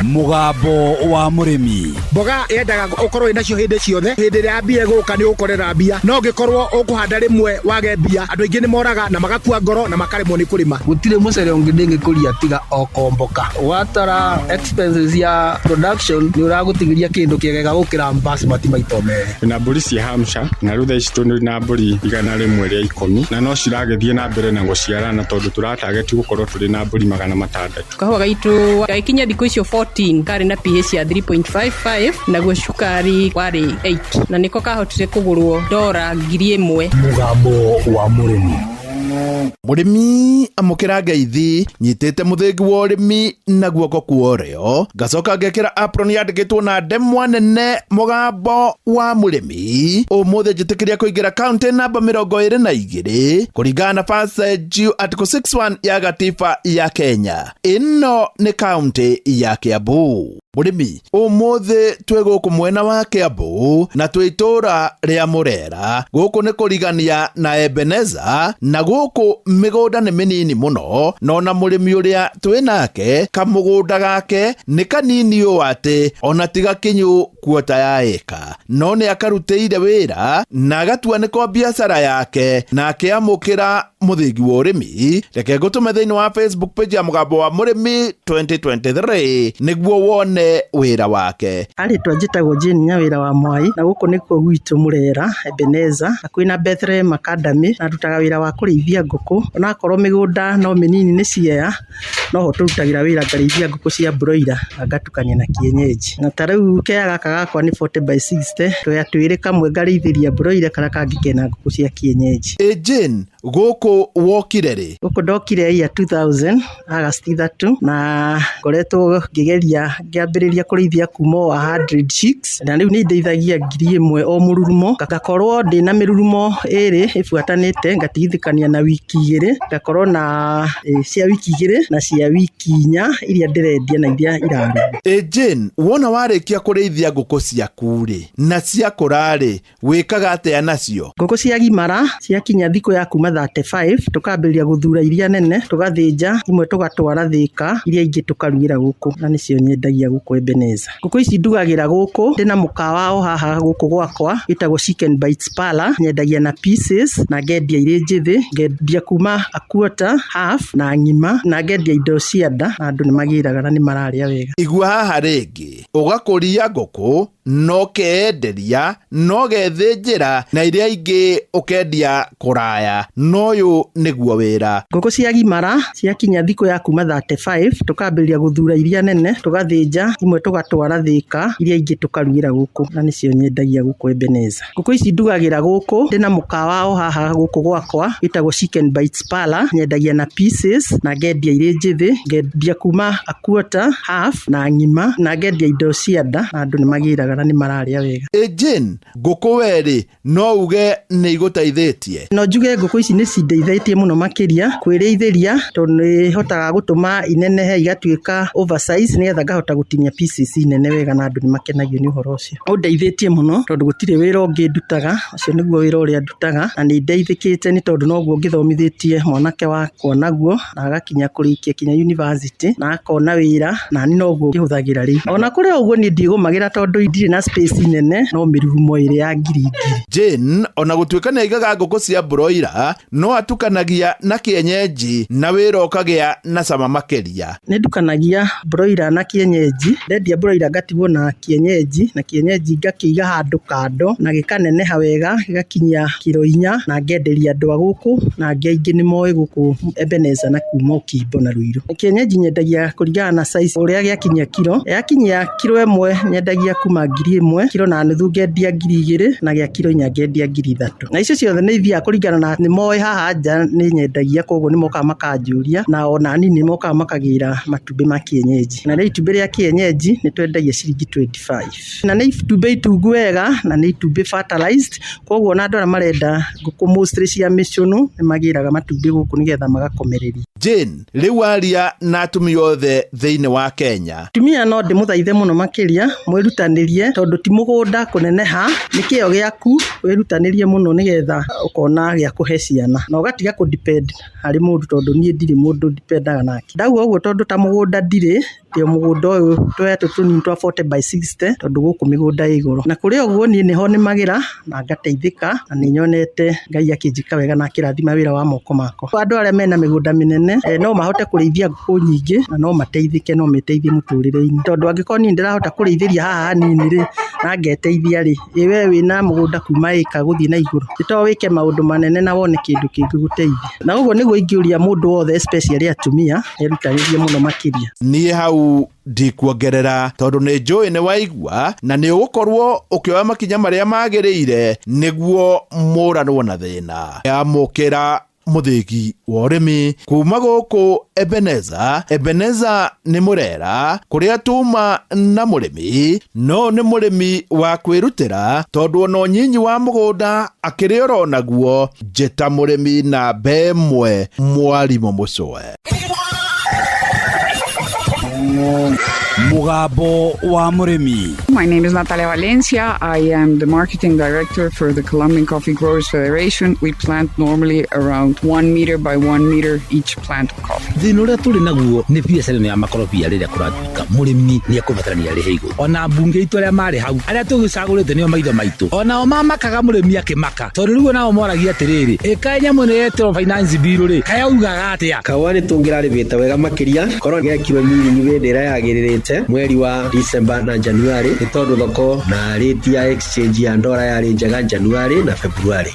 Mũgambo wa mũrĩmi. Mboga yendaga ũkorwo wĩnacio hĩndĩ ciothe. Hĩndĩ ĩrĩa mbia ĩgũka nĩ ũgũkorera mbia, no ũngĩkorwo ũkũhanda rĩmwe wage mbia, andũ aingĩ nĩ moraga na magakua ngoro na makaremwo nĩ kũrĩma. Gũtirĩ mũcere ũngĩ ndĩngĩkũria tiga o Komboka. Watara expenses ya production nĩ ũragũtigĩria kĩndũ kĩegega gũkĩra basmati maita merĩ. Twĩna mbũri cia Hampshire na rĩu thaa ici tũrĩ na mbũri 110 na no ciragĩthiĩ na mbere na gũciarana tondũ tũratageti gũkorwo tũrĩ na mbũri 600. Kahũa gaitũ gagĩkinya thikũ icio 14 karĩ na pH ya 3.55, naguo cukari warĩ 8, na nĩko kahotire kũgũrwo dora 1000. Mũgambo wa mũrĩmi. Mũrĩmi, amũkĩra ngeithi. Nyitĩte mũthĩgi wa ũrĩmi na guoko kwa ũrĩo, ngacoka ngekĩra apron yandĩkĩtwo na ndemwa nene "Mũgambo wa mũrĩmi". Ũmũthĩ njĩtĩkĩria kũingĩra kaunti namba 22 kũringana na Passage Article 61 ya gatiba ya Kenya. Ĩno nĩ kaunti ya Kiambu. Mũrĩmi, ũmũthĩ twĩ gũkũ mwena wa Kiambu na twĩ itũũra rĩa Mũrera. Gũkũ nĩ kũrigania na Ebeneza, na gũkũ mĩgũnda nĩ mĩnini mũno, no na mũrĩmi ũrĩa twĩ nake kamũgũnda gake nĩ kanini ũũ atĩ ona ti gakinyu kuota ya ĩka, no nĩ akarutĩire wĩra na agatua nĩko biacara yake na akĩamũkĩra mũthingi wa ũrĩmi. Reke ngũtũme thĩinĩ wa Facebook page ya Mũgambo wa Mũrĩmi 2023 nĩguo wone wĩra wake. Arĩtwa njĩtagwo Jane Nyawĩra wa Mwai, na gũkũ nĩkuo gwitũ Mũrera, Ebeneza, hakuhĩ na Bethlehem Academy, na ndutaga wĩra wa kũrĩithia ngũkũ. Onakorwo mĩgũnda no mĩnini nĩ Siaya, noho tũrutagĩra wĩra. Ngarĩithia ngũkũ cia broiler na ngatukania na kienyeji. Na ta rĩu kea gaka gakwa nĩ 40 by 60, twea twĩrĩ, kamwe ngarĩithĩria broiler, karĩa kangĩ kena ngũkũ cia kienyeji. Ĩ Jane, gũkũ wokire rĩ? Gũkũ ndokire year 2000 August 3, na ngoretwo ngĩgeria ngĩambĩrĩria kũrĩithia kuma o 100 chicks, na rĩu nĩ ndeithagia 1000 o mũrurumo. Ngakorwo ndĩna mĩrurumo ĩrĩ ĩbuatanĩte, ngatigithũkania na wiki 2, ngakorwo na cia wiki 2 na cia wiki 4 iria ndĩrendia na iria irarugwo. Ĩ Jane, wona warĩkia kũrĩithia ngũkũ ciaku rĩ, na ciakũra rĩ, wĩkaga atĩa nacio? Ngũkũ ciagimara, ciakinya thikũ ya kuma 35, tũkambĩrĩria gũthura iria nene, tũgathĩnja imwe, tũgatwara Thĩka, iria ingĩ tũkarugĩra gũkũ, na nĩcio nyendagia gũkũ Ebeneza. Ngũkũ ici ndugagĩra gũkũ. Ndĩna mũkawa o haha gũkũ gwakwa wĩtagwo Chicken Bites Parlour. Nyendagia na pieces na ngendia irĩ njĩthĩ, ngendia kuma a quarter, half na ng'ima, na ngendia indo cia nda, na andũ nĩ magĩraga na nĩ mararĩa wega. Igua haha rĩngĩ, ũgakũria ngũkũ no ũkeenderia, no ũgethĩnjĩra na iria ingĩ ũkendia kũraya, no ũyũ nĩguo wĩra. Ngũkũ ciagimara, ciakinya thikũ ya kuma 35, tũkambĩrĩria gũthura iria nene, tũgathĩnja imwe, tũgatwara Thĩka, iria ingĩ tũkarugĩra gũkũ, na nĩcio nyendagia gũkũ Ebeneza. Ngũkũ ici ndugagĩra gũkũ. Ndĩna mũkawa o haha gũkũ gwakwa wĩtagwo Chicken Bites Parlour. Nyendagia na pieces na ngendia irĩ njĩthĩ, ngendia kuma a quarter, half na ng'ima, na ngendia indo cia nda, na andũ nĩ magĩraga na nĩ mararĩa wega. Ĩ Jane, ngũkũ werĩ no uge nĩ igũteithĩtie? No njuge ngũkũ ici nĩ cindeithĩtie mũno makĩria kwĩrĩithĩria, tondũ nĩ hotaga gũtũma inenehe igatuĩka oversize, nĩgetha ngahota gũtinia pieces nene wega, na andũ nĩ makenagio nĩ ũhoro ũcio. Ũndeithĩtie mũno tondũ gũtirĩ wĩra ũngĩ ndutaga, ũcio nĩguo wĩra ũrĩa ndutaga, na nĩ ndeithĩkĩte nĩ tondũ noguo ngĩthomithĩtie mwanake wakwa naguo, na agakinya kũrĩkia kinya university na akona wĩra, na niĩ noguo ngĩhũthagĩra rĩu. Ona kũrĩ o ũguo, niĩ ndigũmagĩra tondũ ndirĩ na space nene, no mĩrurumo ĩrĩ ya ngiri ngiri. Jane ona gũtuĩka nĩ aigaga ngũkũ cia broiler, no atukanagia na kienyeji na wĩra ũkagĩa na cama makĩria. Nĩ ndukanagia broiler na kienyeji. Ndendia broiler ngatigwo na kienyeji, na kienyeji ngakĩiga handũ kando na gĩkaneneha wega, gĩgakinyia kiro 4, na ngenderia andũ a gũkũ, na angĩ aingĩ nĩ moĩ gũkũ Ebeneza na kuma Okimbo na Ruiru. Kienyeji nyendagia kũringana na size ũrĩa gĩakinyia kiro. Yakinyia kiro 1 nyendagia kuma 1000, kiro na nuthu ngendia 2000, na gĩa kiro 4 ngendia 3000. Na icio ciothe nĩ ithiaga kũringana na nĩ moĩ haha nja nĩ nyendagia, koguo nĩ mokaga makanjũria, na ona niĩ nĩ mokaga makagĩra matumbĩ ma kienyeji. Na rĩu itumbĩ rĩa kienyeji nĩ twendagia ciringi 25, na nĩ itumbĩ itungu wega, na nĩ itumbĩ fertilized, koguo ona andũ arĩa marenda ngũkũ mostly cia mĩcũnũ nĩ magĩraga matumbĩ gũkũ nĩgetha magakomereria. Jane, rĩu aria na atumia othe thĩinĩ wa Kenya. Atumia no ndĩmũthaithe mũno makĩria mwĩrutanĩrie tondũ ti mũgũnda kũneneha nĩ kĩo gĩaku wĩrutanĩrie mũno nĩgetha ũkona gĩa kũhe ciana na ũgatiga kũ depend harĩ mũndũ tondũ niĩ ndirĩ mũndũ dipendaga nake. Ndauga ũguo tondũ ta mũgũnda ndirĩ ndĩ o mũgũnda ũyũ tuoetwo tũnini twa 40 by 60 tondũ gũkũ mĩgũnda ĩ igũrũ. Na kũrĩ ũguo niĩ nĩho nĩmagĩra na ngateithĩka na nĩ nyonete Ngai akĩnjĩka wega na akĩrathima wĩra wa moko makwa. Andũ arĩa mena mĩgũnda mĩnene no mahote kũrĩithia ngũkũ nyingĩ na no mateithĩke no meteithie mũtũrĩre-inĩ. Tondũ angĩkorwo niĩ ndĩrahota kũrĩithĩria haha hanini rĩ na ngeteithia rĩ, ĩ we wĩna mũgũnda kuma ĩka gũthiĩ na igũrũ nĩ to wĩke maũndũ manene na wone kĩndũ kĩngĩgũteithia. Na ũguo nĩguo ingĩũria mũndũ wothe especially atumia erutanĩrie mũno makĩria. Niĩ hau ndikuongerera tondũ nĩ njũĩ nĩ waigua na nĩ ũgũkorwo ũkĩoya makinya marĩa magĩrĩire nĩguo mũranwo na thĩna. Amũkĩra mũthĩgi wa ũrĩmi kuma gũkũ Ebeneza. Ebeneza nĩ mũrera kũrĩa tuma na mũrĩmi no nĩ mũrĩmi wa kwĩrutĩra tondũ ona ũnyinyi wa mũgũnda akĩrĩ oro naguo. Njĩta mũrĩmi namba ĩmwe mwarimũ mũcwe. Mugambo wa Mũrĩmi. My name is Natalia Valencia. I am the marketing director for the Colombian Coffee Growers Federation. We plant normally around 1 meter by 1 meter each plant of coffee. Thĩna ũrĩa tũrĩ naguo nĩ biacara ĩno ya makorobia rĩrĩa kũratuĩka mũrĩmi nĩ ekũbatarania arĩhe igũrũ. Ona mbunge itũ arĩa marĩ hau arĩa tũgĩcagũrĩte nĩo maitho maitũ, onao mamakaga mũrĩmi akĩmaka tondũ rĩu onao moragia atĩrĩrĩ, ĩkaĩ nyamũ ĩno yetĩrwo finance bill rĩ kayaugaga atĩa? Kahũa nĩ tũngĩrarĩmĩte wega makĩria korwo gekirwo miringi hĩndĩ ĩrĩa yagĩrĩrĩte mweri wa December na January nĩ tondũ thoko na rate ya exchange ya ndora yarĩ njega January na February.